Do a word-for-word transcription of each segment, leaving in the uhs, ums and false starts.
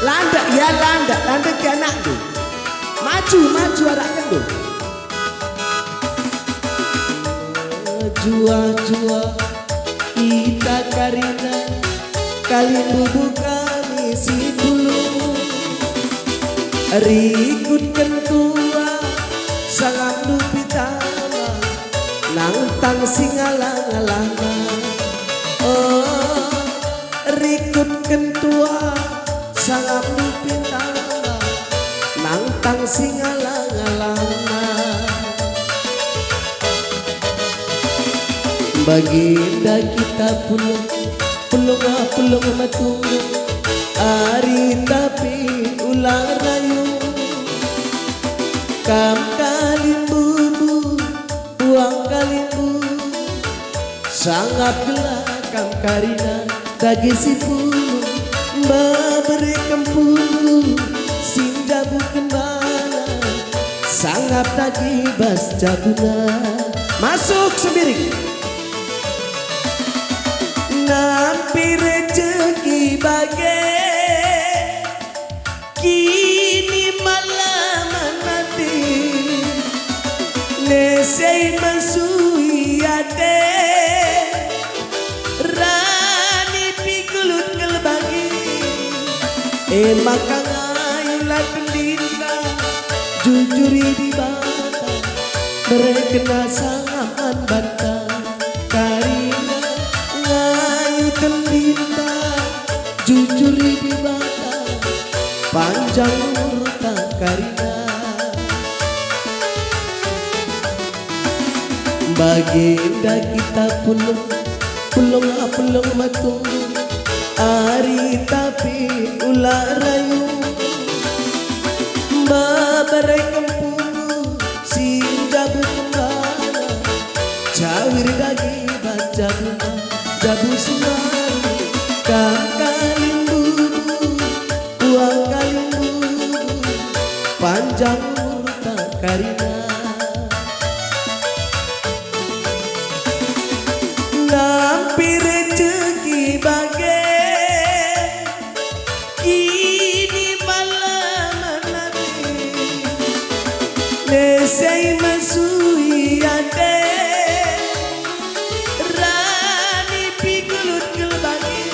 Landak, ya landak, landak ke anakndu. Maju, maju arakkenndu. Juah-juah kita karina, kalimbubu kami si pulung. Rikutken tua, sangapndu pitama, nangtang si ngalah-ngalahna. Oh, rikutken tua, sangapndu pitama, nangtang si ngalah-ngalahna. Baginda kita pulung, pulung, pulung metunggung, ari tapi ula rayu. Kam kalimbubu, puang kalimbubu, sangap gelah kam karina dage si pulung, mba bere kempulu si njabuken bana, sangap dage bas jabuna. Masuk, Sembiring. Nampi rejeki bage, kini malaman ate, nesei mesui ate, rani pigulut kelbagi. E maka ngayulah kendinta, jujuri Dibata, bereken sangap man banta. Karina ngayu kendinta, jujuri Dibata, panjang umurta karina. Baginda kita pulung, pulung, pulung metunggung, ari tapi ula rayu. Mba bere kempulu si njabuken bana, cawir dage bas jabuna, jabu si mbaru. Kam kalimbubu, puang kalimbubu, panjang umurta karina. Nampi rejeki bage, kini malaman ate, nesei mesui ate, rani pigulut kelbagi.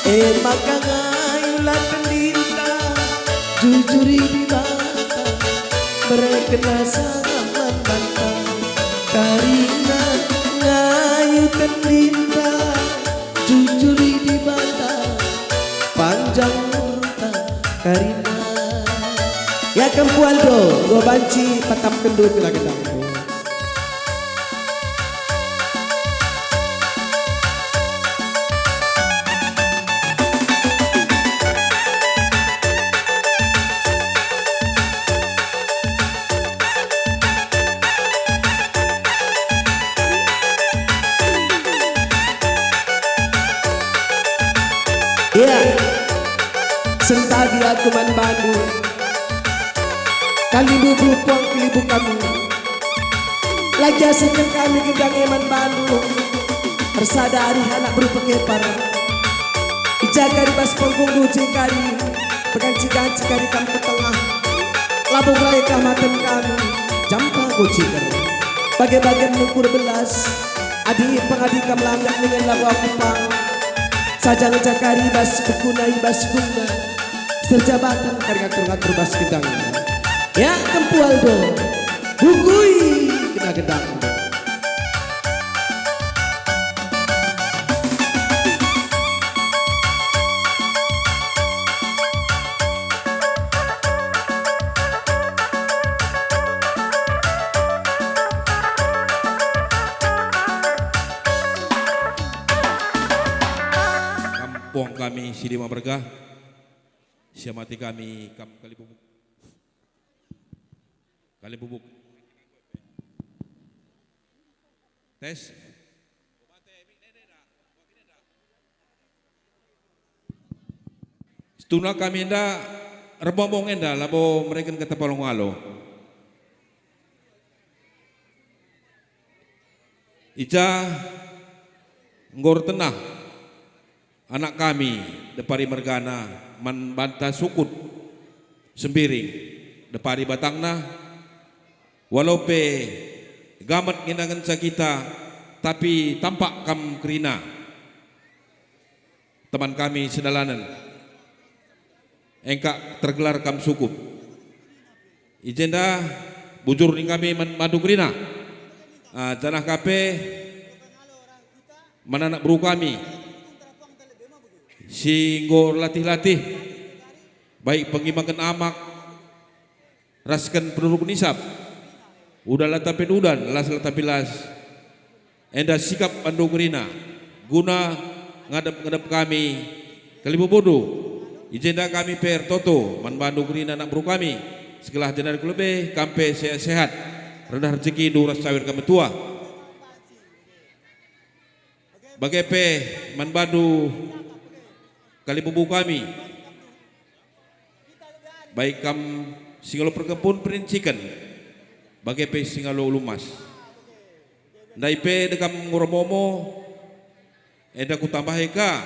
E maka ngayulah kendinta, jujuri Dibata, bereken sangap man banta. Karina ngayu kendinta, jujuri Dibata, panjang umurta karina. Ya, Kempu Aldo, enggo banci patamkenndu kena gedangku. Iya. Sentadi aku man bandu. Kalimbubu puang kalimbubu kami. Lagi asingken kami gendang e man bandu. Ersada arih anak beru pekepar. I ja kari bas punggung duji kari. Peganci-ganci kari kam ku tengah. Labo nggerai kelamaten kami. Jampa ku ciker. Bage-bage menukuri belas. Adi pengadi kam langgar ningen labo aku pang. Saja ngenca kari bas bekuna i bas gungna. Serjabaten kari ngatur-ngatur bas gendang. Ya, Kempu Aldo. Bukui kena gendang. Kampung kami si lima bergah, siamati kami kam kalimbubu. Kalimbubu. Tes. Situhuna kami enda erbombong enda labo mereken kata palong alo. I ja enggo ertenah. Anak kami, depari mergana, man banta sukut, Sembiring, depari batangna, walau pe gamet ngenca-ngenca kita, tapi tampak kam kerina. Teman kami sedalanen, engkak tergelar kam sukut. I jenda bujur ning kami man bandu kerina. Ah, janah ka pe man anak beru kami si enggo erlatih-latih, baik pengimaken amak, rasken penuruk nisab, udan la tapi udan, las la tapi las. Enda sikap bandu kerina, guna ngadep-ngadep kami kalibubundu. I jenda kami pe ertoto man bandu kerina anak beru kami, segelah jenari ku lebe kam pe sehat-sehat, rendah rejekindu ras cawir kam metua. Bage pe man bandu kalibubu kami, baik kam si ngalo perkempun perinciken, bage pe si ngalo ulu emas. Ndai pe dekam ngura momo, enda kutambahi ka,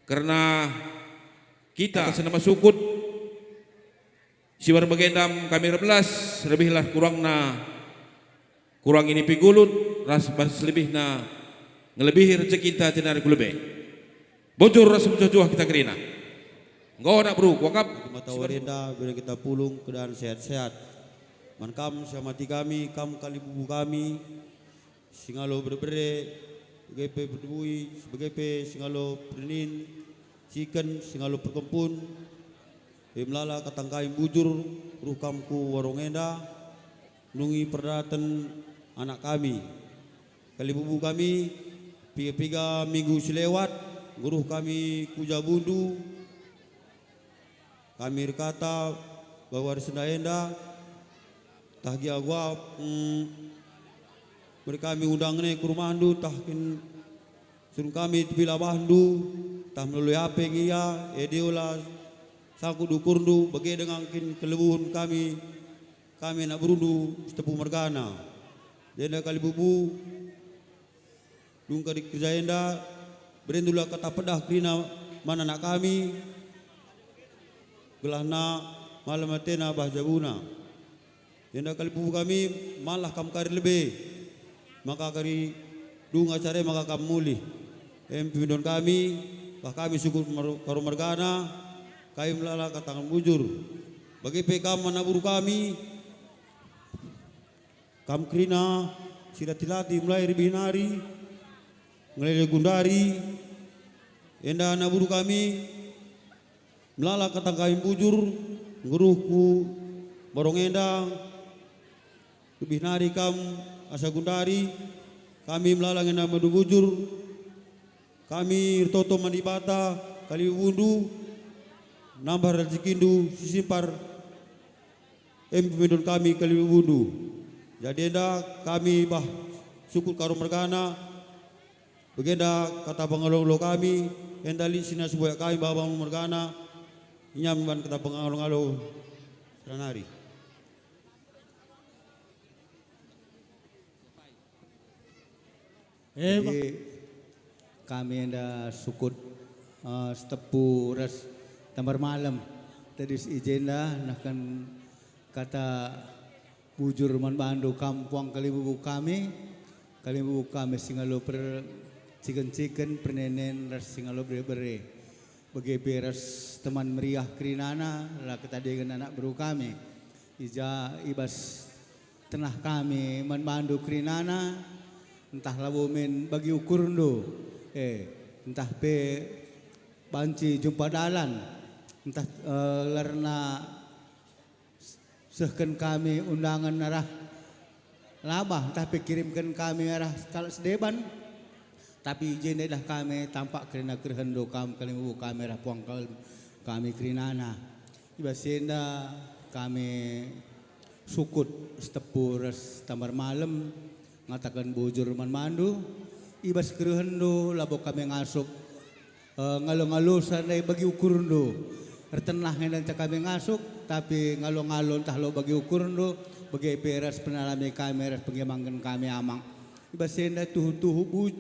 kerna kita atas nama sukut si wari bagenda kami erbelas, lebihlah kurangna, kurang ini pigulut, ras bas lebihna ngelebihi rejekinta jenari ku lebe. Bujur ras mejuah-juah kita kerina. Enggo anak beru, kuakap. Mata warenda, bere kita pulung keadaan sehat-sehat. Man kam si amati kami, kam kalibubu kami, si ngalo bere-bere, bage pe berdebui, bage pe si ngalo pernin, ciken, si ngalo perkempun. E melala katang kami bujur, ruh kam ku warung enda, nungi perdaten anak kami. Kalibubu kami, piga-piga minggu si lewat, nggo ruh kami ku jabundu, kami erkata bahwa wari si enda, tah gia gua, mm, meri kami undang e ku rumahndu, tah kin surung kami tupila bahndu, tah melalui ape nge ia, e dia ola sangkut ukurndu, bage denga kin kelebuhen kami, kami anak berundu, si tepu mergana. Jenda kalibubu, dungka di kerja enda, berendulah kata pedah kerina man anak kami, gelahna malem atena bah jabuna. Enda kalibubu kami, malah kam kari lebe, maka kari dunga care maka kam mulih. Em pemindon kami, bah kami sukut mer-, karo mergana, kami melala katangen bujur. Bage pe kam anak beru kami, kam kerina si latih-latih mulai rebih nari, ngelele gundari, enda anak beru kami, melala katang kami bujur, nggo ruh ku barong enda, lebih nari kam asa gundari, kami melala ngena madu bujur, kami ertoto man Dibata, kalibubundu, nambah rejekindu si simpar, em pemindon kami kalibubundu. Jadi enda kami bah sukut karo mergana, bagenda kata pengalo-ngalo kami, enda lit si nina sibuyak kami baba mergana, inyaman kata pengalo-ngalo selanari. Eh, Jadi, kami enda sukut, eh, Sitepu ras Tambar Malem. Tedis i jenda nahken kata bujur man bandu kam puang kalibubu kami, kalibubu kami si ngalo per-, ciken-ciken, pernenen, ras si ngalo bere-bere. Bage pe ras teman meriah kerinana, la ketadingen anak beru kami. I ja i bas tengah kami man bandu kerinana, ntah labo min bagi ukurndu, eh, ntah pe banci jumpa dalan, ntah, eh, lerna sehken kami undangen arah labah, ntah pe kirimken kami arah kalak si deban. Tapi i jenda idah kami tampak kerina kerehenndu kam kalibubu kami arah puang kal-, kami kerinana. I bas enda kami sukut Sitepu ras Tambar Malem ngataken bujur man bandu, i bas kerehenndu labo kami ngasup, eh, ngalo-ngalosa ndai bagi ukurndu. Ertenah nge ngenca kami ngasup, tapi ngalo-ngalo ntah lo bagi ukurndu, bage pe ras penalami kami ras pengemangken kami amak. I bas enda tuhu-tuhu bu-,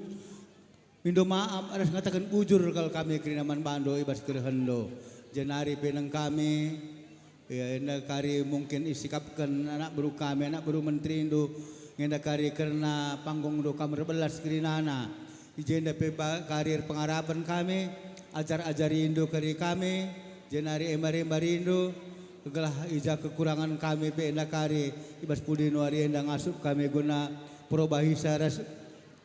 Mindo maap ras ngataken bujur kal kami kerina man bandu i bas kerehenndu. Jenari pe neng kami, ya, enda kari mungkin isikapken anak beru kami, anak beru menterindu, ngenda kari kerna panggungndu kam erbelas kerinana. I jenda pe ba-, kari erpengarapen kami, ajar-ajarindu kari kami, jenari embar-embarindu, gelah i ja kekurangen kami pe enda kari i bas pudi nuari enda ngasup kami guna perobahisa ras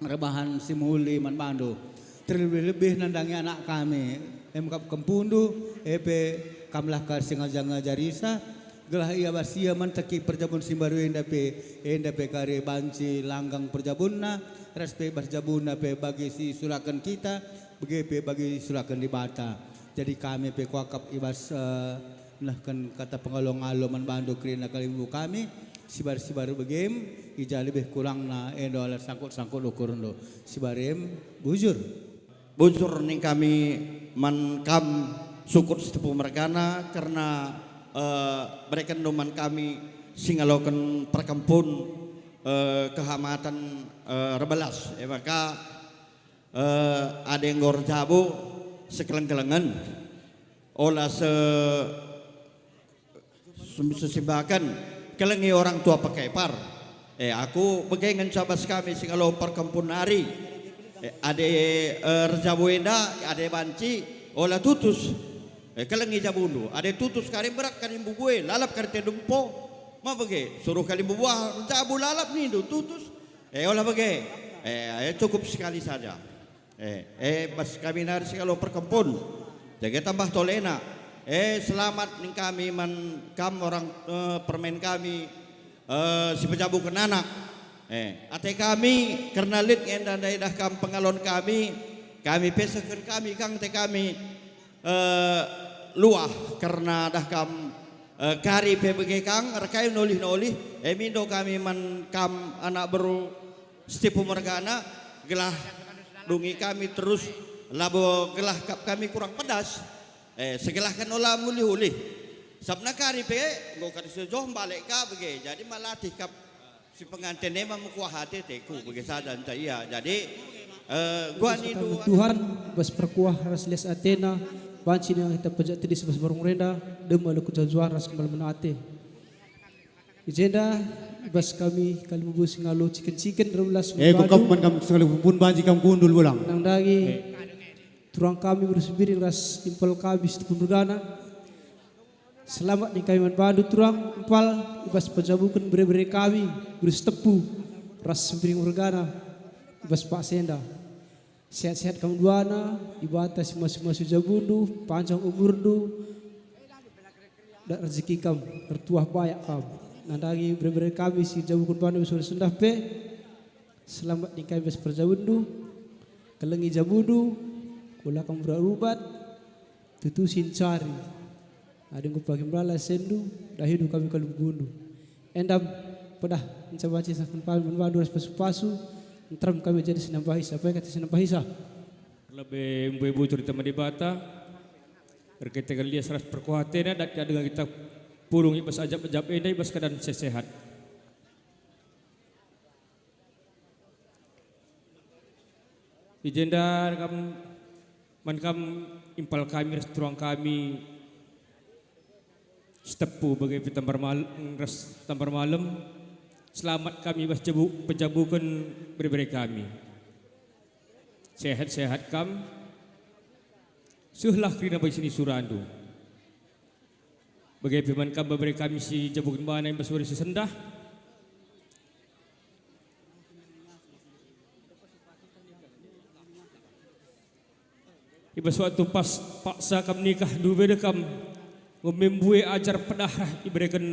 erbahan si mehuli man bandu. Terlebih-lebih nandangi anak kami, emkap kempundu, e pe kamlah kari si ngajar-ngajarisa, gelah ia bas ia manteki perjabun si mbaru enda pe, enda pe kari banci langgang perjabunna, ras pe bas jabunna pe bagi si isuraken kita, bage pe bagi isuraken Dibata. Jadi kami pe kuakap i bas, eh, nehken kata pengalo-ngalo man bandu kerina kalimbubu kami, sibar-sibar begem, i ja lebih kurangna enda ola sangkut-sangkut ukurndu. Sibar em, bujur. Bujur ning kami man kam sukut Sitepu mergana kerna, eh, berekenndu man kami si ngaloken perkempun, eh, kehamaten, eh, erbelas. E maka, eh, adi enggo erjabu sekeleng-kelengen, ola se-, Sem-, sesimbaken, kelengi orang tua pekepar. Eh, aku bage ngenca bas kami si ngalo perkempun nari. Eh, adi, eh, erjabu enda, adi banci, ola tutus. Eh, kelengi jabundu. Adi tutus kari berat kari mbubue, lalap kari tedumpo. Ma bage, suruh kari mbubuah erjabu lalap nindu, tutus. Eh, ola bage. Eh, eh, cukup sekali saja. Eh, eh, bas kami nari si ngalo perkempun. Jaga tambah tolena. Eh, selamat ning kami man kam orang, eh, permen kami, eh, si pejabuken anak. Eh, ate kami kerna lit nge enda ndai dah kam pengalon kami. Kami pesehken kami kang ate kami, eh, luah kerna dah kam, eh, kari pe bage kang erkai nolih-nolih. Eh, mindo kami man kam anak beru Sitepu mergana, gelah dungi kami terus, labo gelah kap kami kurang pedas. Eh, segelahken ola mulih-ulih. Sabna kari pe, enggo kari sejoh mbalek ka bage. Jadi malatih kap si penganten e mam kuah ate teku bage saja nca ia. Jadi, eh, guani Tuhan, bas perkuah ras lias atena, banci nina kita pejak tedis bas barung renda, dem alu kejuah-juahen ras kemalemen ate. I jenda, bas kami kalimbubu si ngalo ciken-ciken, erbelas. Eh, kukap man kam si ngalo pun banci kam kundul pulang. Nandangi turang kami beru Sembiring ras impal kami Sitepu mergana. Selamat ning kami man bandu turang impal, i bas pejabuken bere-bere kami beru Sitepu ras Sembiring mergana, i bas paksa enda. Sehat-sehat kam duana, Dibata si masu-masu jabundu, panjang umurndu, dat rezeki kam, ertuah bayak kam. Nandangi bere-bere kami si jabuken bandu sore sendah pe, selamat ning kami bas perjabunndu, kelengi jabundu, kula kam rubat-rubat, tutusi ncari. Adi enggo pagi melala sendu, dahindu kami kalimbubu. Enda pedah, nca banci sahken kami man bandu ras pasu-pasu, nterem kami jadi si nambahisa, apa kata si nambahisa? Lebe mbue bujur i teman Dibata, erkiteken lias ras perkuah atena, dat ka denga kita pulung i bas ajap-ajap enda i bas keadaan sehat-sehat. I jenda kam, man kam impal kami ras turang kami Sitepu bage pe Tambar Mal-, ras Tambar Malem, selamat kami bas jabu-, pejabuken bere-bere kami. Sehat-sehat kam, sehlah kerina bagi sinisurandu. Bage pe man kam bebere kami si jabuken bana i bas wari si sendah. I bas waktu pas paksa kam nikah, ndube kam nggo me mbue ajar pedah reh ibereken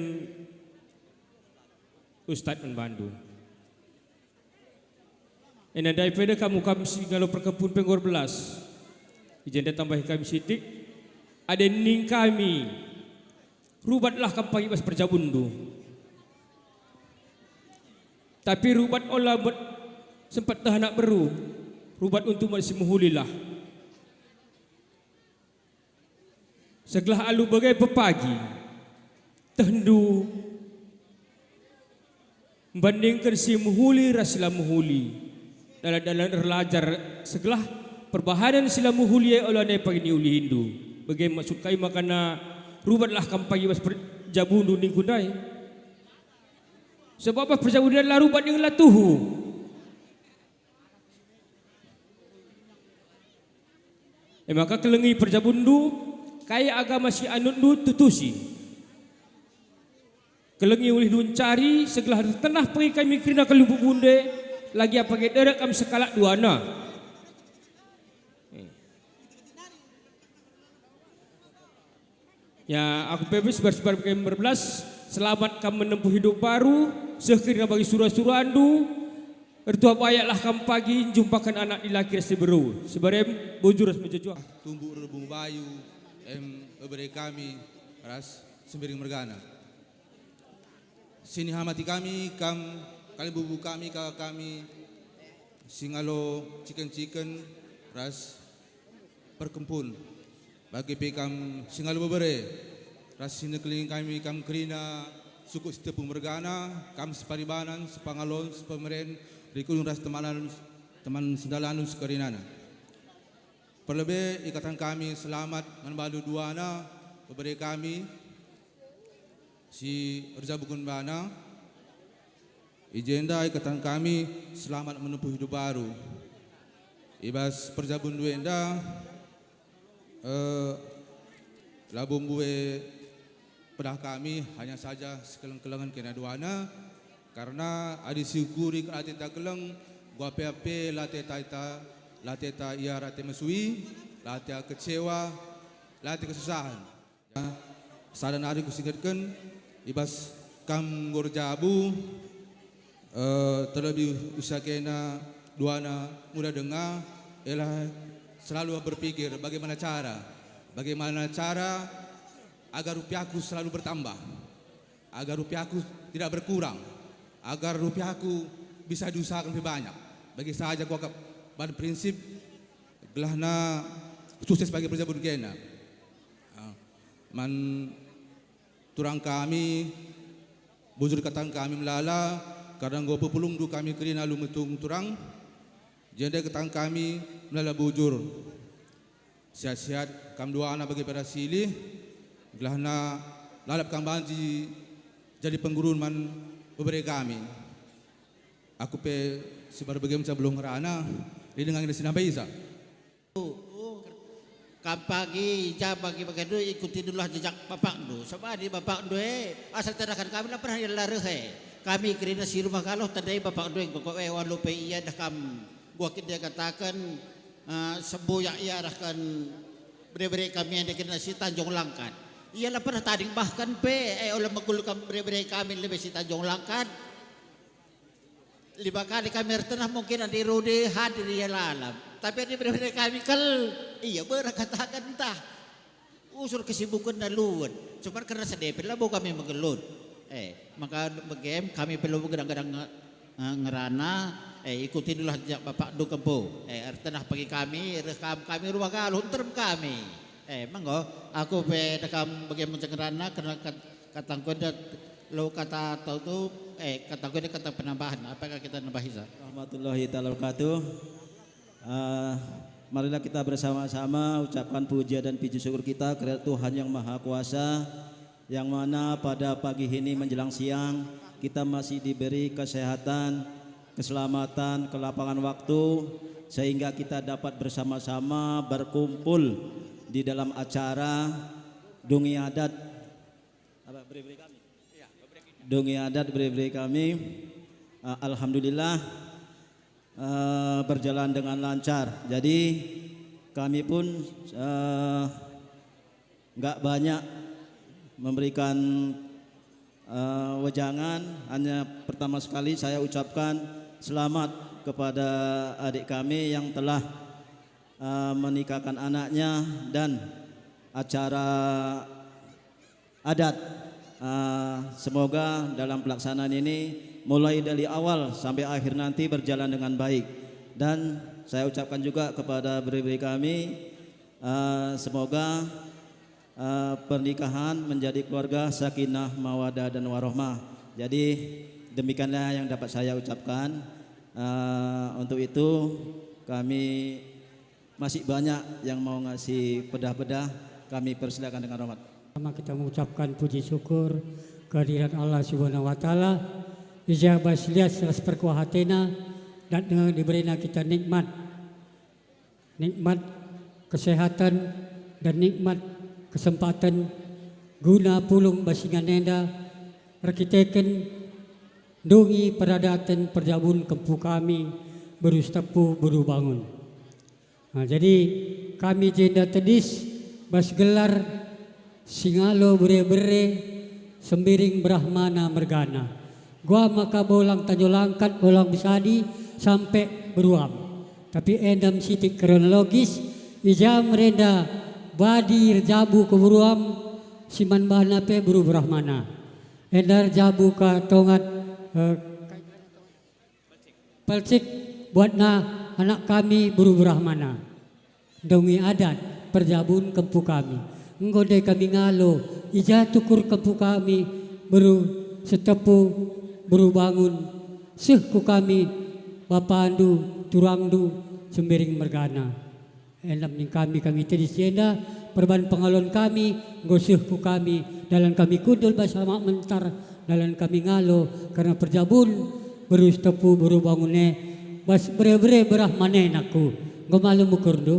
Ustad man bandu. Enda ndai pe kam, kam si ngalo perkempun pe enggo erbelas. I jenda tambahi kami sitik, adi ning kami, rubatlah kam pagi bas perjabunndu. Tapi rubat ola buat sempat teh anak beru, rubat untuk buat si mehulilah. Segelah alu bage pepagi, tehndu mbandingken si mehuli ras si la mehuli. Dalan-dalan erlajar segelah perbahanen si la mehuli e ola nai pagi niulihindu. Bage maksud kai makana rubatlah kam pagi bas perjabundu ningku ndai? Sebab bas perjabundu la rubat dingen la tuhu. E maka kelengi perjabundu, kai agama si anutndu tutusi. Kelengi ulihndu ncari, segelah ertenah pagi kami kerina kalimbubu nde, lagi apa ge derek kam sekalak duana. Ya, aku pe bas baris-baris berbelas, selamat kam menempuh hidup baru, seh kerina bagi sura-surandu, ertuah bayaklah kam pagi njumpaken anak dilaki ras diberu, si berem, bujur ras mejuah-juah. Tumbuk rebung bayu, em, bebere kami, ras sembiring mergana. Si nihamati kami, kam, kalimbubu kami, kaka kami, si ngalo ciken-ciken, ras perkempun. Bage pe kam si ngalo bebere, ras si nekelengi kami kam kerina suku Sitepu mergana, kam separibanan, sepangalon, sepemeren, rikudung ras temanan, teman sendalandu sekerinana. Perlebe ikataken kami selamat man bandu duana, bebere kami, si erjabuken bana. I jenda ikataken kami selamat menempuh hidup baru. I bas perjabundu enda, eh, labo mbue pedah kami, hanya saja sekeleng-kelengen kena duana, karena adi siukuri kal ateta keleng, enggo ape-ape la ateta, la ateta ia rate mesui, la ateta kecewa, la ateta kesusahen. Sada nari kusingetken, i bas kam enggo erjabu, eh, terlebih usia kena duana muda denga, ialah selalu berpikir bagaimana cara, bagaimana cara agar rupiahku selalu bertambah, agar rupiahku tidak berkurang, agar rupiahku bisa diusahaken lebih banyak. Bagi saja kuakap ban prinsip gelahna sukses bagi perjabun kena. Ah, man turang kami, bujur kataken kami melala, karna enggo pepulungndu kami kerina alu metung turang. Jenda kataken kami melala bujur. Sehat-sehat kam duana bagi pada silih, gelahna lalap kam banci jadi penggurun man bebere kami. Aku pe si baru bage ngenca belum ngerana, ringan nge si nambahi sa. Kam pagi, ja bagi bagenndu, ikutindulah jejak bapakndu. Sebab adi bapakndu e, asal tadahken kami la pernah ia la reh e. Kami kerina si rumah kaloh tandai bapakndu e, enggo e walu pe ia dah kam. Enggo kin dia kataken, eh, sembuyak ia arahken bere-bere kami enda kerina si Tanjung Langkat. Ia la pernah tading bahkan pe, eh, ola megul kam bere-bere kami lebe si Tanjung Langkat. Lima kali kami ertenah mungkin adi Rudi hadir ia lalap. Tapi adi bere-bere kami kal, ia berah kataken ntah. Usur kesibukenna luet. Cuman kerna sedepe labo kami megelut. Eh, maka begem kami perlu gedang-gedang nge-, eh, ngerana, eh, ikutindulah jejak bapakndu kempu. Eh, ertenah pagi kami, reh kam kami rumah galuh, nterem kami. Eh, menggo, aku pe dekam begem ngerana kerna kat-, katangku enda lo kata tau tu, eh, katangku enda kata penambahan. Apakah kita nambahi sa? Rahmatullahi taala wabarakatuh. Eh, marilah kita bersama-sama ucapkan puja dan puji syukur kita kepada Tuhan Yang Maha Kuasa, yang mana pada pagi ini menjelang siang kita masih diberi kesehatan, keselamatan, kelapangan waktu, sehingga kita dapat bersama-sama berkumpul di dalam acara Dungi Adat. Apa, beri-beri kami? Dungi Adat beri-beri kami. Eh, alhamdulillah, eh, berjalan dengan lancar. Jadi kami pun, eh, nggak banyak memberikan, eh, wejangan. Hanya pertama sekali saya ucapkan selamat kepada adik kami yang telah, eh, menikahkan anaknya dan acara adat. Eh, semoga dalam pelaksanaan ini mulai dari awal sampai akhir nanti berjalan dengan baik. Dan saya ucapkan juga kepada bere-bere kami, eh, semoga, eh, pernikahan menjadi keluarga sakinah, mawadah, dan warohmah. Jadi, demikianlah yang dapat saya ucapkan. Eh, untuk itu, kami masih banyak yang mau ngasih pedah-pedah, kami persilakan dengan hormat. Pertama kita mengucapkan puji syukur kehadirat Allah Subhanahu wa Ta'ala, i ja bas lias ras perkuah ateNa, dat nge diberena kita nikmat. Nikmat kesehatan dan nikmat kesempatan guna pulung bas ingan enda erkiteken ndungi peradaten perjabun kempu kami beru Sitepu beru Bangun. Nah, jadi kami jenda tedis bas gelar Singalo bere-bere, Sembiring Brahmana mergana. Gua maka bolang Tanjung Langkat, bolang Besadi, sampe beruam. Tapi enda sitik kronologis, i ja merenda badi erjabu ku beruam, si man bana pe beru Brahmana. Enda erjabu ka tongat, eh, Pelcik buatna anak kami beru Brahmana. Ndungi adat perjabun kempu kami. Enggo ndai kami ngalo, i ja tukur kempu kami beru Sitepu, beru Bangun, seh ku kami bapandu, turangndu, Sembiring mergana. Enda nina kami, kami tedis enda, perban pengalon kami, enggo seh ku kami, dalan kami kundul bas Amak Mentar, dalan kami ngalo, kerna perjabun beru Sitepu beru Bangun e, bas bere-bere Brahmana e nangku, enggo malem ukurndu.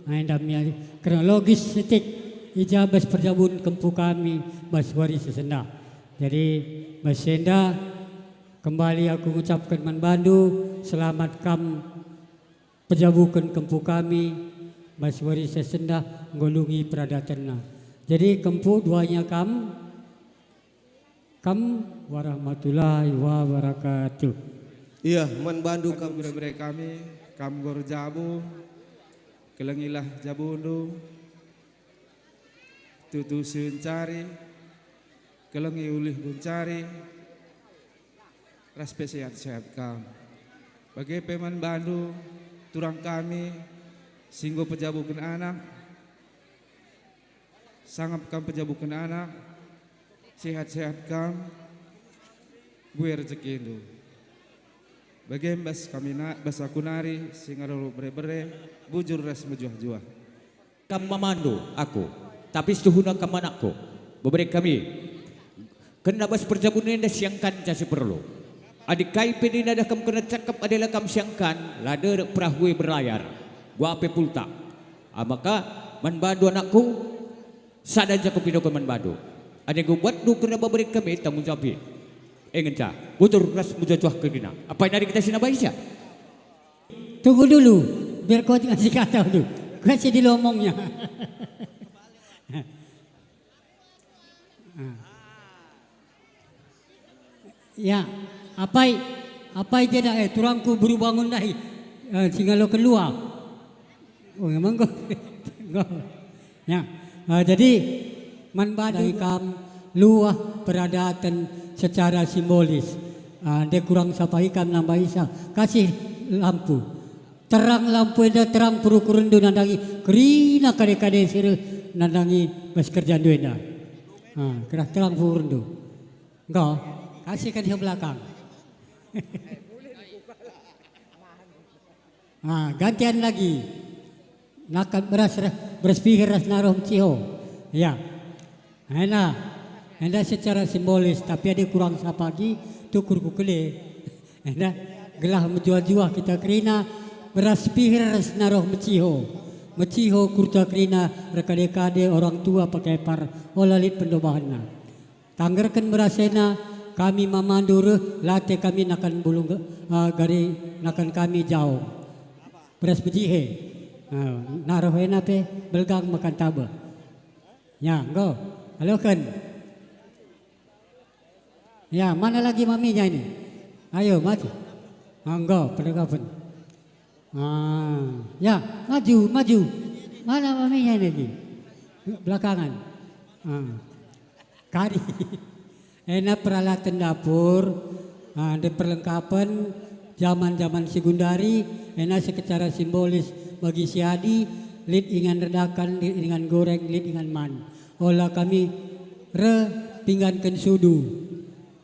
Nah, enda mia kronologis sitik, i ja bas perjabun kempu kami, bas wari sesenda. Jadi, bas enda, kembali aku ngucapken man bandu, selamat kam pejabuken kempu kami, bas wari sesenda enggo ndungi peradatenna. Jadi kempu duanya kam, kam warahmatullahi wabarakatuh. Iya, man bandu kam. Bere-bere kami, kam enggo erjabu, kelengilah jabundu, tutu si encari, kelengi ulih buncari, ras pe sehat-sehat kam. Bage pe man bandu, turang kami, si enggo pejabuken anak, sangap kam pejabuken anak, sehat-sehat kam, bue rejekindu. Bage bas kami na, bas aku nari, si ngalo bere-bere, bujur ras mejuah-juah. Kam mamandu aku, tapi situhuna kam anakku. Bebere kami. Kerna bas perjabun enda siangkanca si perlu. Adi kai pe nina dah kam kerna cakap adi la kam siangkan, la derek perahu e berlayar. Gua pe pultak. Ah, maka man bandu anakku, sada ja kupidoken man bandu. Adi enggo buatndu kerna bebere kami, tanggung jawab e. E ngenca, bujur ras mejuah-juah kerina. Apai nari kita si naba isia? Tunggu dulu, biar kau ngasih kata dulu. Kau si dilomongnya. Ya, apai, apai jeda, eh, turangku beru Bangun dahi, eh, si ngalo kelua. Oh, emang kau, kau. Ya, eh, jadi man badi kam luah peradaten secara simbolis. Ah, ndai kurang sapa ikam nambah isa, kasih lampu. Terang lampu enda terang perukurenndu nandangi kerina kade-kade si reh nandangi bas kerjandu enda. Ah, kerah terang perukurenndu. Enggo, kasih kan di belakang. Ah, gantian lagi. Nakan beras reh, beras pihir ras naroh meciho. Ya. Enda, enda secara simbolis, tapi adi kurang sapagi, tukur ku kele. Enda, gelah mejuah-juah kita kerina, beras pihir ras naroh meciho. Meciho kurta kerina, erkade-kade orang tua pakepar, ola lit pendobahenna. Tanggerken beras ena, kami mamandu reh, late kami nakan bulung ge-, ah, gari nakan kami jaung. Beras bejihe. Ah, naroh ena pe belgang makan tabe. Ya, enggo. Aloken. Ya, mana lagi maminya ini? Ayo, maju. Ah, enggo, perlengkapen. Ah, ya, maju, maju. Mana maminya ini lagi? Belakangan. Ah. Kari. Ena peralatan dapur, ah, de perlengkapen jaman-jaman segundari, ena secara simbolis bagi si adi, lit ingan redakan, lit ingan goreng, lit ingan man. Ola kami re pingganken sudu.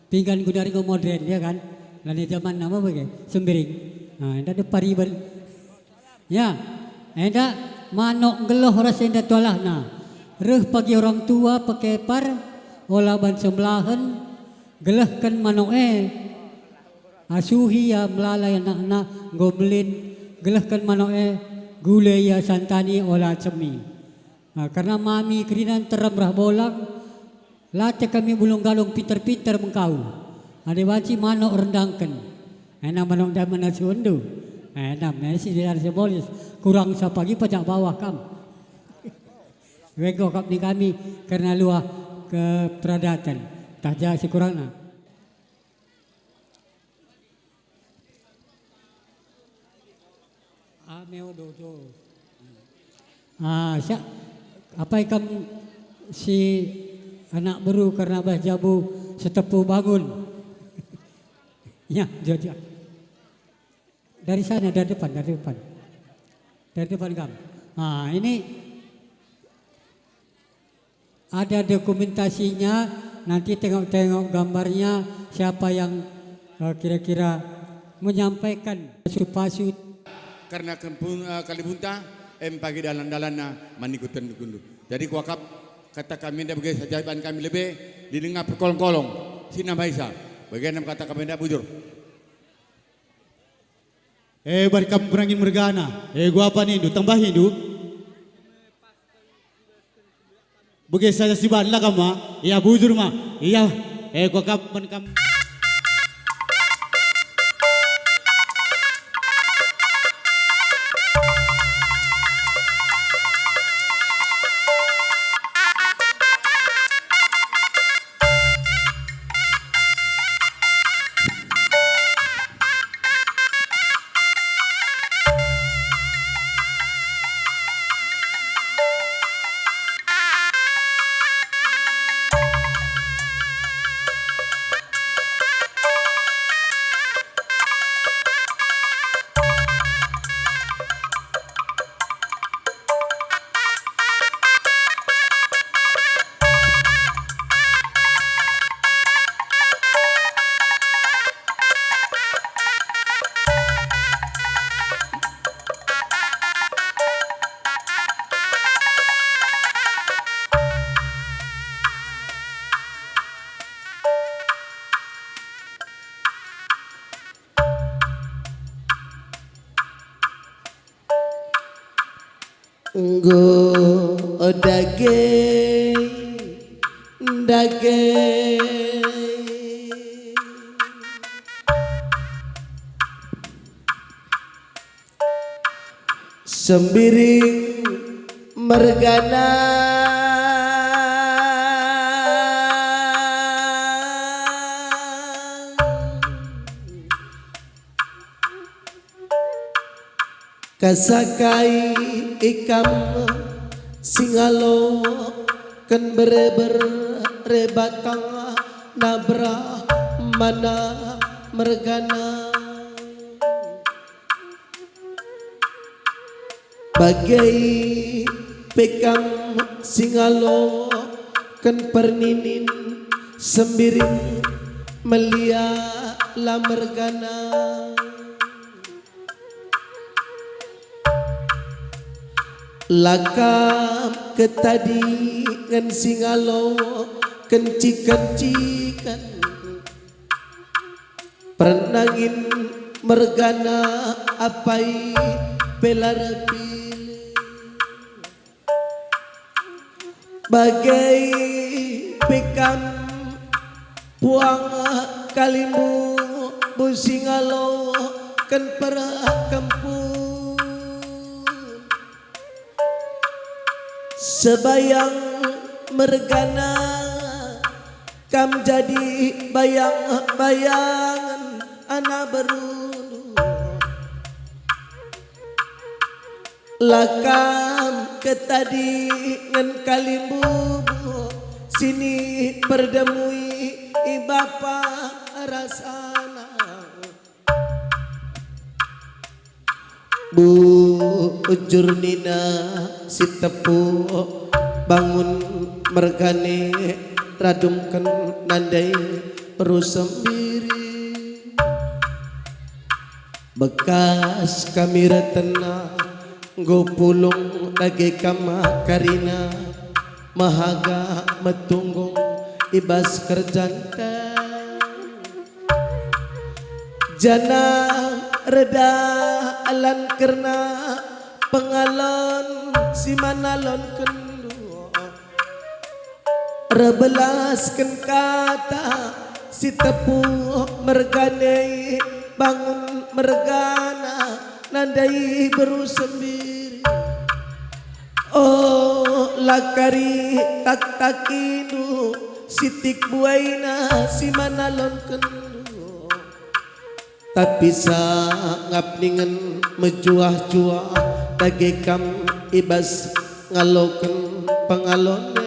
Pinggan gundari enggo modern, ya kan? Lani jaman nama bage? Sembiring. Nah, enda depar iban. Ya, enda manok nggeluh ras enda tualahna. Reh pagi orang tua pekepar, ola ban sembelahen, gelehken manok e. Asuhi ia melala anakna enggo mbelin, gelehken manok e, gule ia santani ola cemi. Ah, kerna mami kerina nterem reh bolang, la te kami bulung galung pinter-pinter mengkau. Adi banci manok rendangken. Ena manok ndai mana suendu. Ena mesi di atas bolis. Kurang sapagi pajak bawah kam. Wego kap ni kami kerna luah keperadaten. Tah ja si kurangna. Ame odo tu. Ah, sya-, apai kam si anak beru kerna bas jabu setepu bangun? Ya, jojo. Dari sana, dari depan, dari depan. Dari depan kam. Ah, ini ada dokumentasinya, nanti tengok-tengok gambarnya, siapa yang, eh, kira-kira menyampaikan pasu-pasu. Kerna kempun-, eh, kalibunta, em pagi dalan-dalanna maniku tendukundu. Jadi kuakap kata kami enda bage saja iban kami lebe, didenga perkolong-kolong, si nambaisa, bage nam kata kami enda bujur. Eh, bari kam perangin mergana. Eh, gua apa nindu? Tambahindu. Bage saja si banla kam ma. Ia bujur ma. Ia. Eh, gua kap man kam. Enggo dage, dage. Sembiring mergana. Kasakai ikam singalo ken bereber rebatang nabrah mana mergana. Bage pe kam singalo ken perninin sembiring melia la mergana. La kam ketadingen singalo kencik-kenciken. Pernangin mergana apai pe la erpilih. Bage pe kam puang kalimbubu singalo ken perkempun. Sebayang mergana kam jadi bayang-bayangen anak berundu. La kam ketadingen kalimbubu sini perdemui i bapa ras anak. Bujur nina si tepu, bangun mergane, radumken nandai rusem biri. Bekas kami retenna, enggo pulung dage kam karina, mehaga metunggung i bas kerjanta. Janah reda alan kerna pengalon si manalonkenndu. Erbelasken kata si tepuh mergana, bangun mergana, nandai beru sembiri. Oh, la kari taktakindu, sitik buaina si manalonkenndu. Tapi sangap ningen mejuah-juah dage kam i bas ngaloken pengalon e.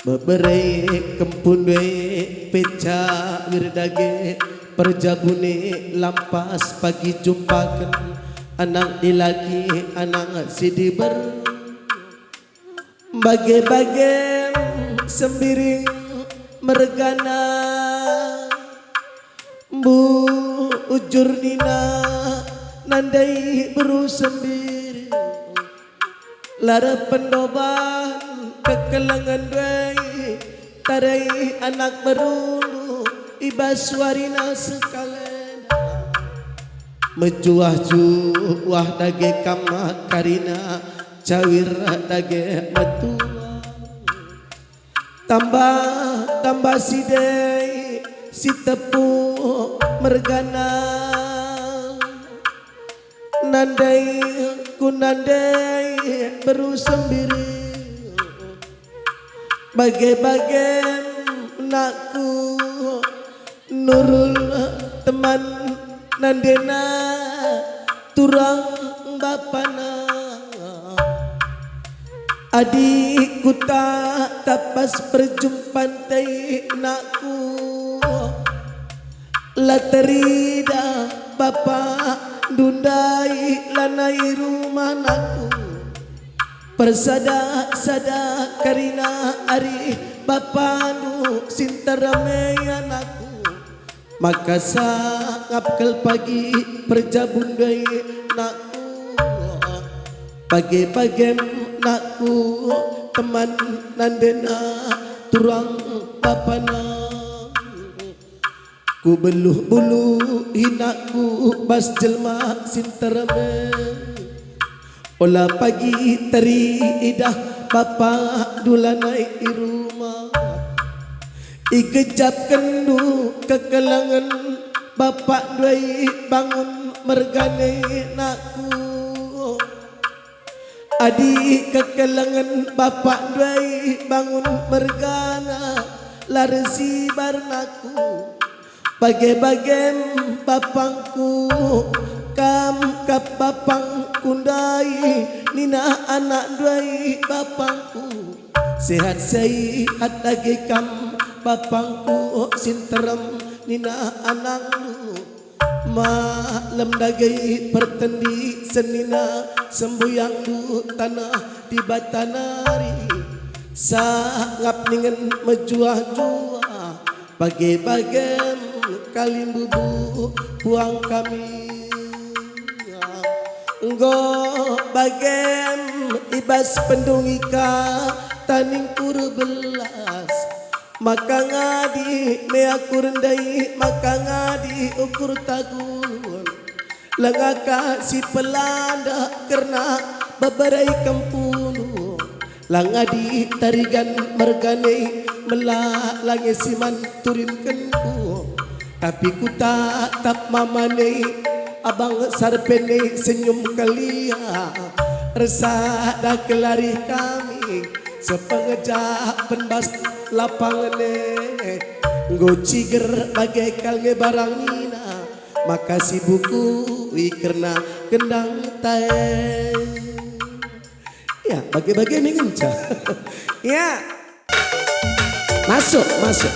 Bebere kempundu e pe cawir dage, perjabun e lampas pagi jumpaken anak dilaki, anak si diber. Bage-bagem sembiring mergana, mbu ujur nina nandai beru sembiri. La reh pendoban kekelengen ndai, tarai anak berundu i bas warina sekalenda. Mejuah-juah dage kam karina, cawir dage metua. Tambah-tambah si ndai si tepuh mergana, nandai ku nandai beru sembiri. Bage-bagem nakku, Nurul teman nandena, turang bapana. Adi kutatap bas perjumpan ndai nakku, la teridah bapandu ndai lanai rumah nakku. Persada-sada karina arih bapandu si nterem e anakku, maka sangap kal pagi perjabun ndai nakku. Bage-bagem nakku, teman nandena, turang bapana. Kubeluh-buluhi nakku bas jelma si nterem e. Ola pagi teridah bapandu lanai i rumah. Igejapkenndu kekelengen bapandu e bangun mergana nakku. Adi kekelengen bapandu e bangun mergana, la ersibar nakku. Bage-bagem bapangku, kam kap bapangku ndai, nina anakndu e bapangku. Sehat-sehat dage kam bapangku, si nterem nina anakndu. Maklem dage pertendi senina sembuyangndu taneh Dibata nari. Sangap ningen mejuah-juah, bage-bagem kalimbubu puang kami. Enggo bagem i bas pendungi ka taningku erbelas. Maka ngadi me aku rendai, maka ngadi ukur tagun. Lenga ka si pelanda kerna beberai kempunu. La ngadi tarigan mergana mela lange si man turinkenku. Tapi kutatap mamana, abang sarpena senyum kelia. Ersada kelari kami, sepengejapen bas lapangen e. Enggo ciger bage kal nge barang nina, maka sibukui kerna gendang tae. Ya, bage-bage me ngenca. Ya. Masuk, masuk.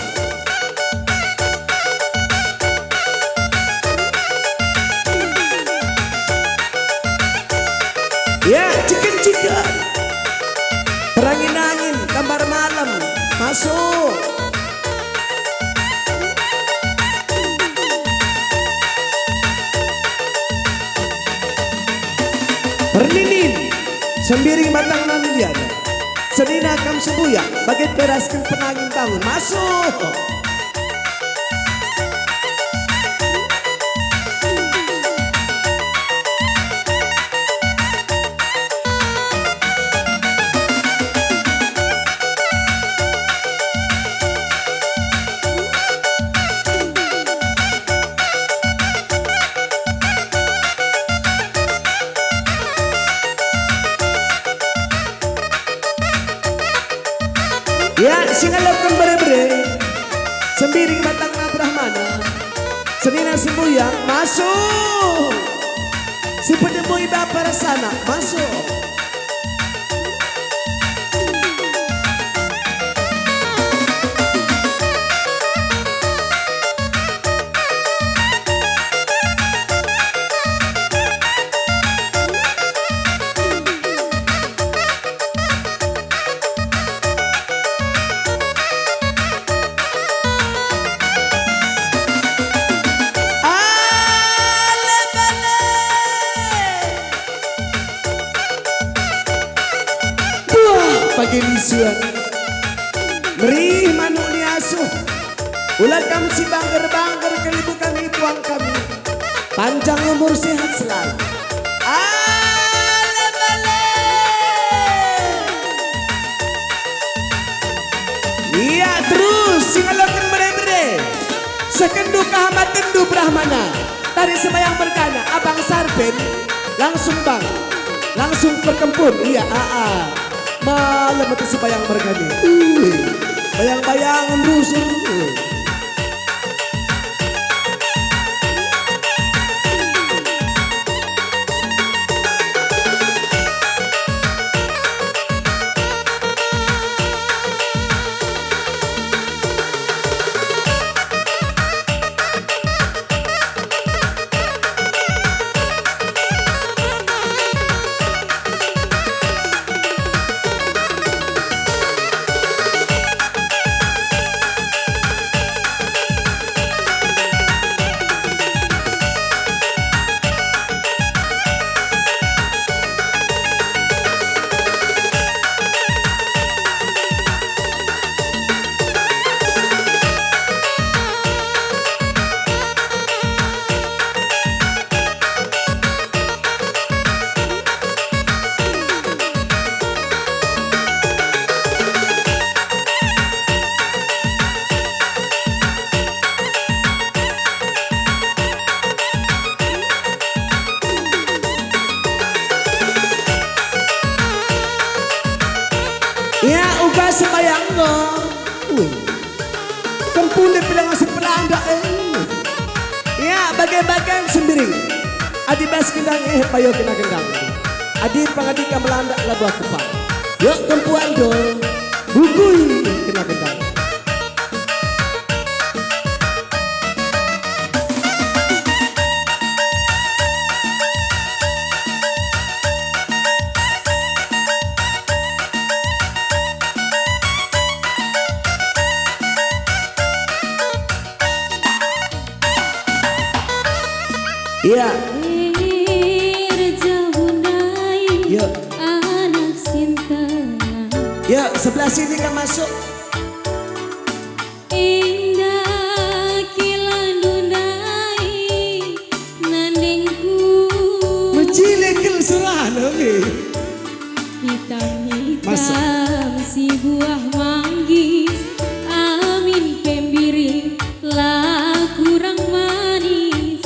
Ya, ciken-ciken. Perangin-angin, gambar malam. Masuk. Erninin, Sembiring batangna milian. Senina kam sembuyak, bage pe rasken penangin bangun. Masuk! Ya, si ngaloken bere-bere, Sembiring batangna Brahmana, senina sembuyak, masuk! Si pedemui bapa ras anak, masuk! Ale bale! Buah pagi lisuan. Merih manuk ni asuh. Ula kam si bangger-bangger kelibu kami tuang kami. Panjang umur sehat selalu. Ale bale. Ia terus si ngaloken bere-bere. Sekendu kahamatenndu Brahmana. Tari sembayang mergana, abang Sarpen. Langsung bang. Langsung perkempun. Ia aa. Malem ate sembayang mergana. Ui. Bayang-bayang rusur. Ya, uga sembayang lo. Ui. Kempun dek pedang asik pelanda, eh. Ya, bage-bagen Sembiring. Adi bas gendang, eh, payo kena gendang. Adi pangadi ka melanda, labuh aku pa. Yok, kempuan do. Bukui kena gendang. Iya. Erja Bundai, iya, anak sinta. Iya, sebelah sini kan masuk. Indah kilandu ndai nandengku. Mecile kel serana, oke. Hitam-hitam si buah manggis, amin pembiring la kurang manis.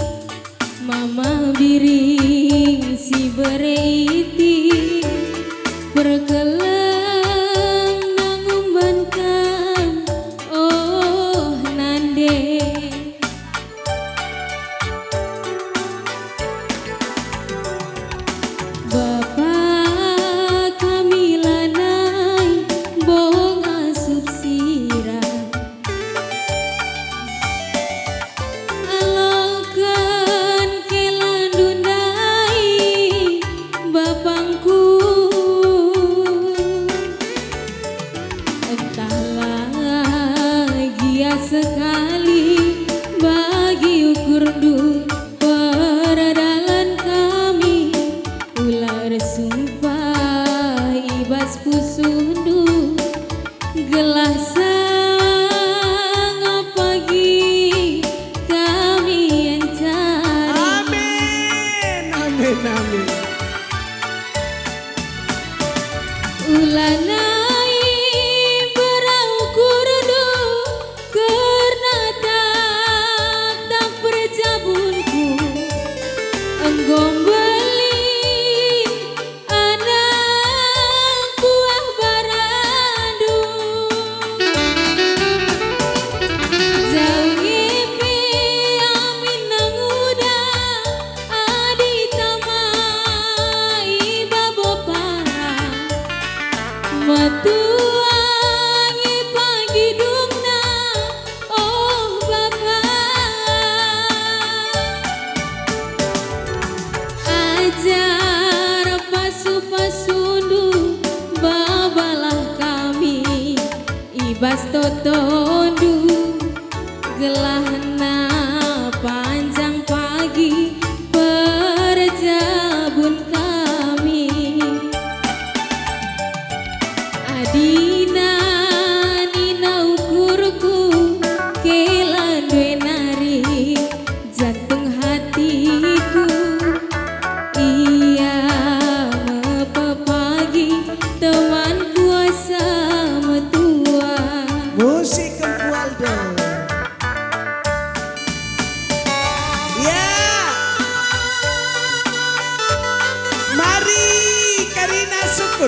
Mama biring si bere itik, perkeleng nangumbankan, oh nande. Bapa kami lanai bong asup sira. Aloken kelandu ndai bapangku, entahlah gia sekali bagi ukurndu perdalan kami ular bas totondu, gelahna panjang pagi perjabun kami. Adina nina ukurku, kela ndue nari jantung hatiku. Ia me pepagi teman kuasa metua. Musik Kempu Aldo. Ya. Mari Karina Sukut.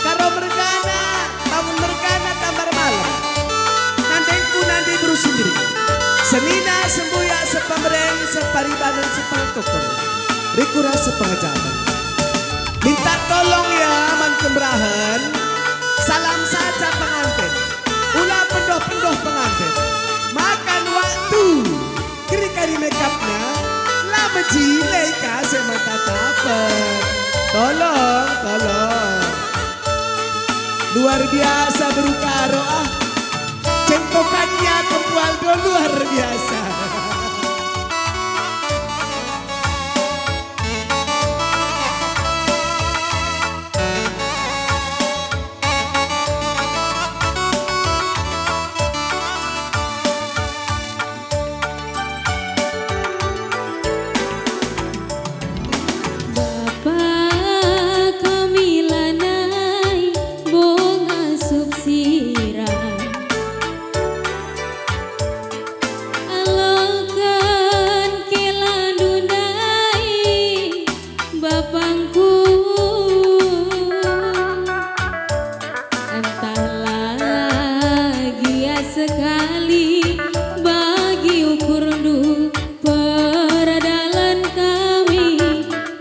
Karo mergana, bangun mergana tambar malem. Nandengku nande beru sendiri. Senina sembuyak sepamereng, separibanen, sepengkokor. Rikura sepengejaban. Minta tolong ya, man kemerahen. Salam saja penganten. Ula pendoh-pendoh penganten. Makan waktu. Keri-keri mekapna, la mejile ka se mata tapen. Tolong, tolong. Luar biasa beru Karo, ah. Cengkokannya Kempu Aldo luar biasa. Bapa kami lanai bo ngasup sira. Aloken kelandu ndai, bapangku. Entahlah gia sekali bagi ukurndu perdalan kami,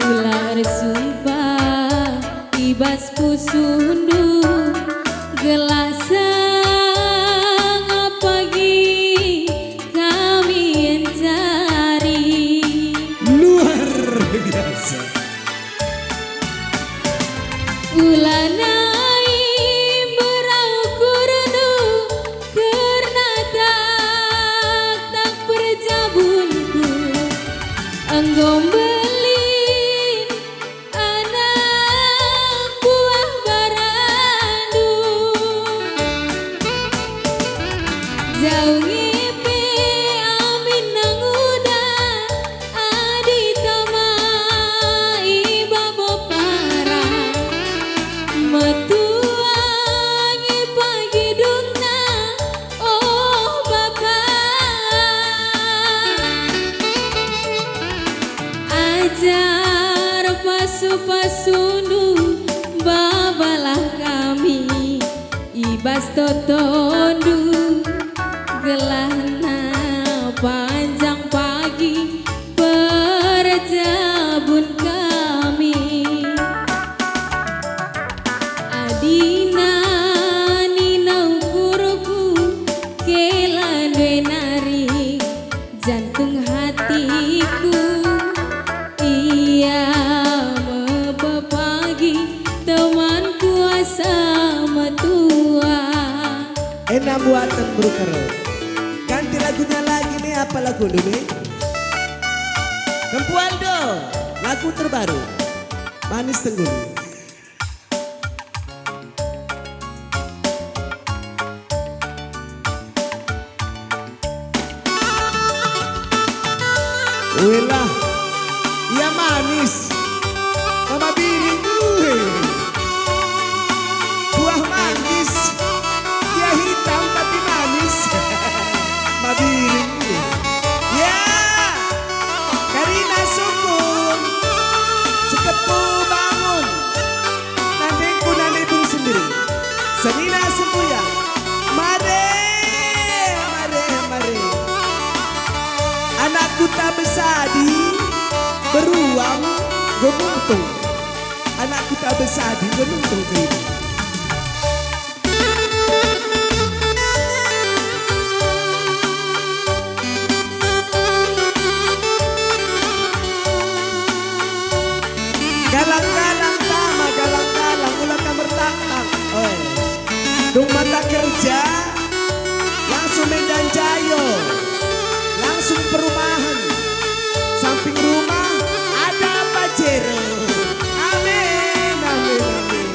ula ersumpah i bas pusuhndu, gelah sanga pagi kami encari. Luar biasa. Ulanai berau kurnu kerna tak-tak perjabunku. Enggo mbelin anak buah barandu. Jau nge pe amin nanguda adi tama i babo parang. Metua nge pagi dungna, oh bapa. Ajar pasu-pasundu, babalah kami i bas totondu, gelahna panjang pagi perjabun kami. Adina nina ukurku, kela ndai nari jantung hatiku, ia me pepagi teman kuasa metua. Ena buatan beru Karo. Ganti lagunya lagi nih, apa lagundu nih? Kempu Aldo, lagu terbaru, Manis Tengguli. Welah, ia manis. Mama Biring, ue. Buah manggis. Ia hitam tapi manis. Mama Biring, ue. Ya. Karina Sukun. Cekepu bangun. Nandengku nande bung sendiri. Senina sembuya. Mare, mare, mare. Anak kuta besadi, beruang, genungtung. Anak kuta besadi, genungtung kerina. Galang-galang tama, galang-galang, ula ka mertaktak. Oi. Dung mata keren Ja, langsung Medan Jaya, langsung perumahan, samping rumah ada Pajero. Amin, amin, amin.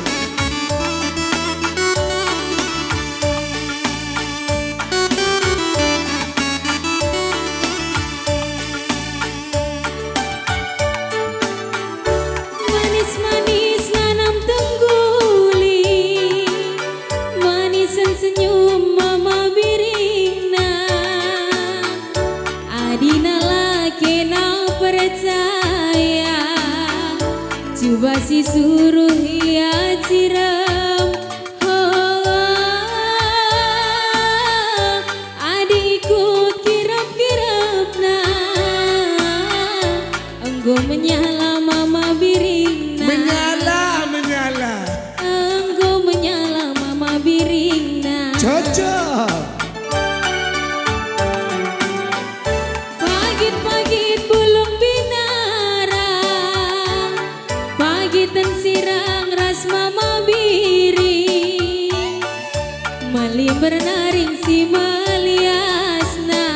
Manis-manis nanam tengguli, manisen senyum mama biringna. Adina la kena percaya, cuba si suruh ia cirem. Oh, adi ikut kirep-kirepna, enggo menyala mama biringna. Menyala, menyala. Enggo menyala mama biringna. Cocok. Pagit-pagit bulung binara, pagiten sirang ras mama biring, melimber naring si meliasna,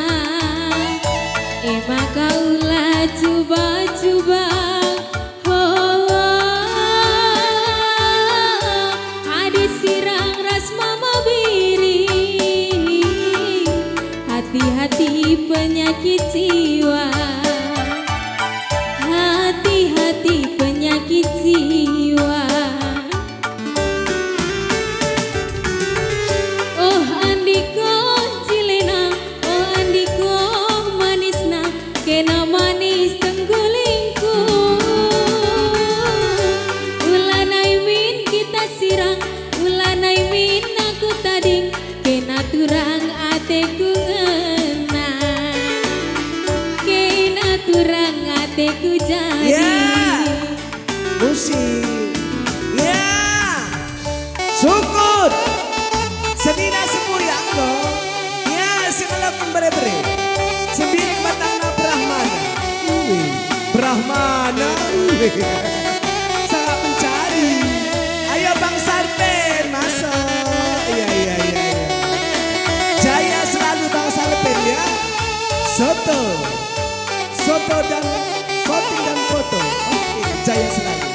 e maka ula cuba-cuba. Oh, adi sirang ras mama biring, hati-hati penyakit jiwa, hati-hati penyakit jiwa. Oh, andiko cilena, oh, andiko manisna, kena manis tenggulingku. Ula nai min kita sirang, ula nai min aku tading, kena turang ateku ngena, kena turang ateku jadi. Ya. Musik. Ya. Sukut. Senina sembuyak enggo. Ya, si ngelaken bere-bere. Sembiring batangna Brahmana. Ui, Brahmana. Ui. Sangat mencari. Ayo Bang Sarpen, masuk. Iya, iya, iya, iya. Jaya selalu Bang Sarpen, ya. Soto. Soto dan foto dan foto. Oke, jaya selalu.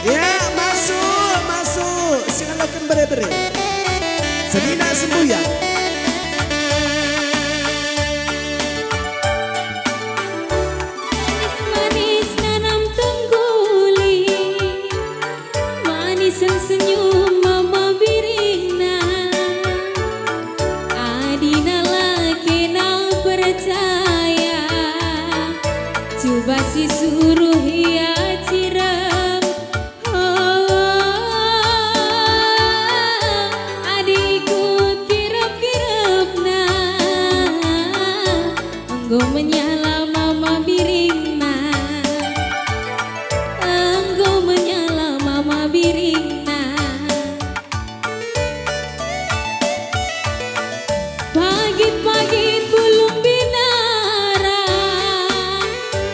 Ya, masuk, masuk. Singaloken bere-bere. Senina sembuyak. Manis nanam tengguli. Manisen senyum mama biringna. Adina la kena percaya, cuba si suruh ia cirem. Oh, adi ikut kirep-kirepna, enggo menyala mama biringna. Enggo menyala mama biringna. Pagit-pagit bulung binara,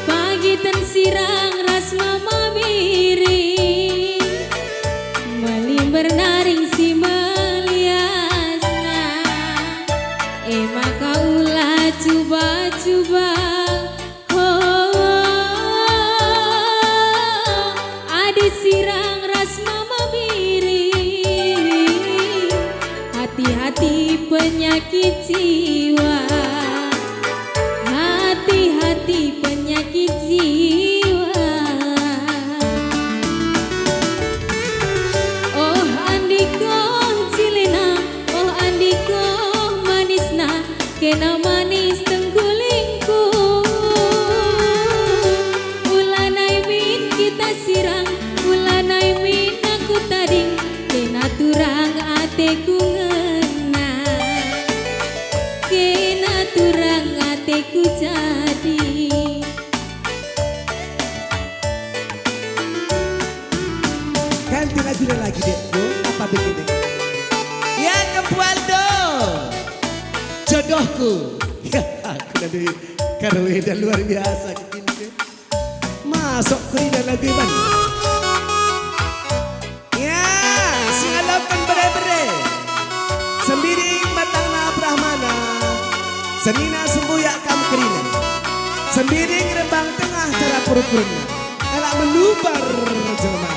pagiten sirang ras mama biring, melimber naring si meliasna, e maka ula cuba-cuba. Oh, adi sirang ras mama biring, hati-hati penyakit jiwa, hati-hati penyakit jiwa. Oh, andiko cilena, oh, andiko manisna, kena manis tenggulingku. Ula nai min kita sirang, ula nai min aku tading, kena turang ateku ngena, kena turang ateku jadi. Ganti laguna lagi, Dekku. Apa bikin, Dek? Ya, Kempu Aldo. Jodohku. Ya, aku nanti karo enda luar biasa bikin, Dek. Masuk kerina lagu Iban. Ya, si ngaloken Senina sembuyak kam kerina. Sembiring rembang tengah cara purpurna. Kalak melumbar jelma.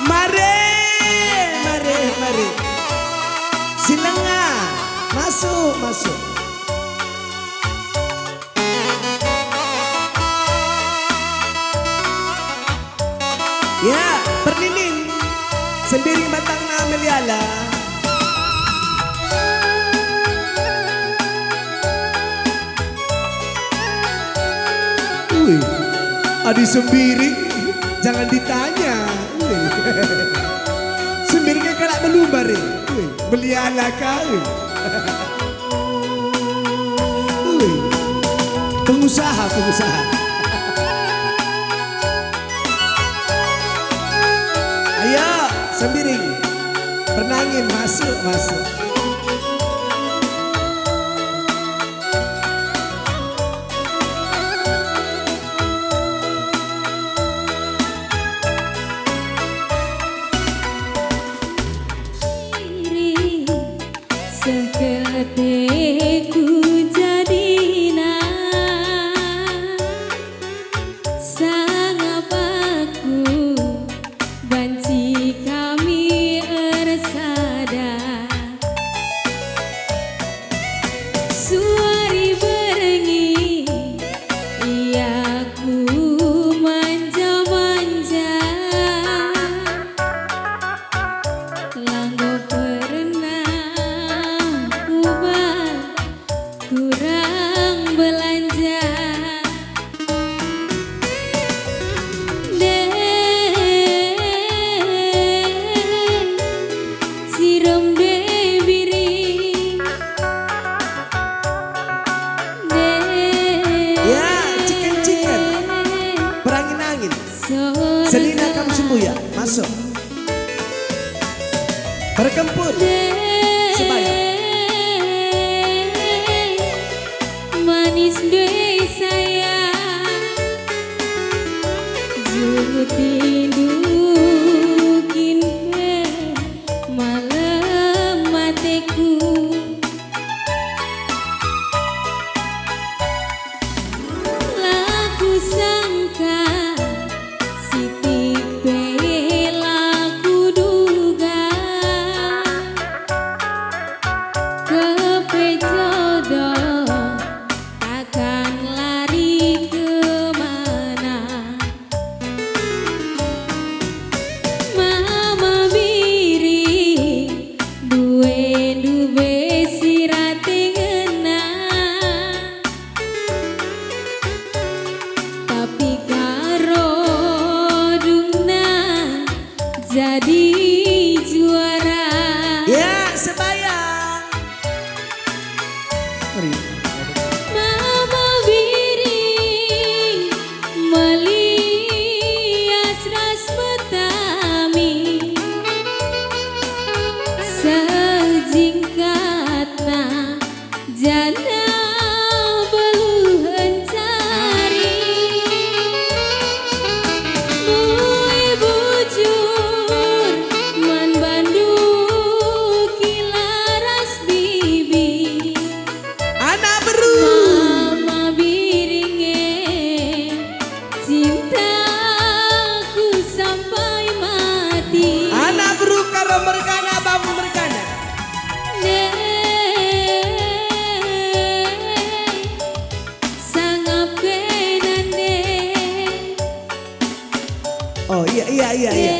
Mare, mare, mare. Si lenga, masuk, masuk. Ya, perninin. Sembiring batangna meliala. Ui, adi sembiring, jangan ditanya. Ui. Sembiring kan kalak melumbar, eh. Ui, meliala ka, eh. Ui. Pengusaha, pengusaha. Ayo, sembiring. Pernangin, masuk, masuk. Seh kal ateku jadina, sangap aku banci kami ersada. Suari berngi ia ku manja-manja. Langgo pernah kubat kurang belanja. Deh, cirem deh biring. Deh. Ya, ciken-ciken. Perangin-angin. Senina kam sembuyak, masuk. Berkempur. Sebaya. Manis deh saya. Jutindu kin pe malem ateku. La kusangka, sitik pe la kuduga, kepe jodoh akan lari kemana. Mama biring, duendu be si rate ngena. Tapi karo dungna jadi juara. Ya, sebayang. Mari. Mama biring melias ras metami, seh jingkatna janah beluh encari. Mbue bujur man bandu kila ras bibi. Anak beru. Mama biring e, cintaku sampai mati. Anak beru karo mergana, bambu mergana. Nde, sangap kena nde. Oh, iya, iya, iya, iya.